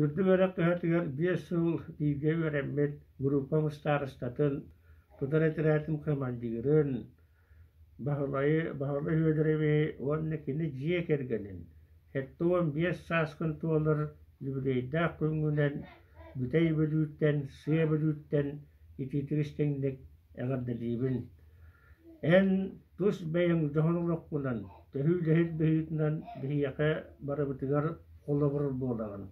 Үрдүк үөрэх кыһатыгар 5 сыл бииргэ үөрэммит группам старостатын, тутар этэрээтим командирын Баһылайы Баһылай Федоровиһы уонна кини дьиэ кэргэнин 75 сааскын туолар юбилейдаах күҥҥүнэн Бүтэй Бүлүүттэн, Сыа Бүлүүттэн итиитик истиҥник эҕэрдэлиибин! Эн тус бэйэҥ дьоһун олоххунан, төһүү үлэһит быһыытынан биһиэхэ барыбытыгар холобур буолаҕын.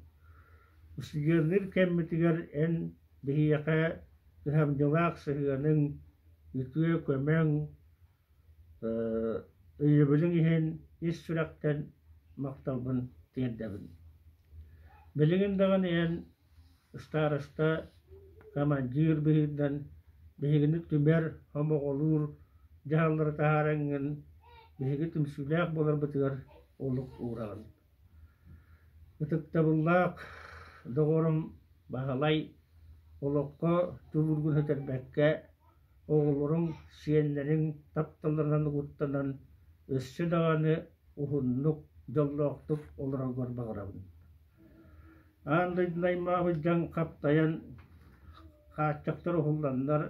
Устудьуоннуур кэммитигэр эн биһиэхэ кыһамньылаах сыһыаныҥ, үтүө көмөҥ, өйөбүлүҥ иһин ис сүрэхтэн махталбын тиэрдэбин. Билигин даҕаны эн староста, командир быһыытынан биһигини түмэр, хомоҕолуур дьаһаллары таһаараҥҥын биһиги түмсүүлээх буоларбытыгар олук уураҕын. Ытыктабыллаах доҕорум Баһылай олоххо тулуургун сүтэрбэккэ, оҕолоруҥ, сиэннэриҥ тапталларынан угуттанан, өссө даҕаны уһуннук, дьоллоохтук олороргор баҕарабын. Аан дойдуну аймаабыт дьаҥ хаптайан, хааччахтар уһулланнар,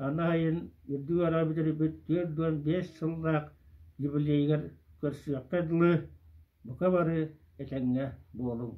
аны айын үрдүк араҕа бүтэрбит 45 сыллаах юбилейыгар көрсүөххэ дылы, бука бары этэҥҥэ буолуҥ.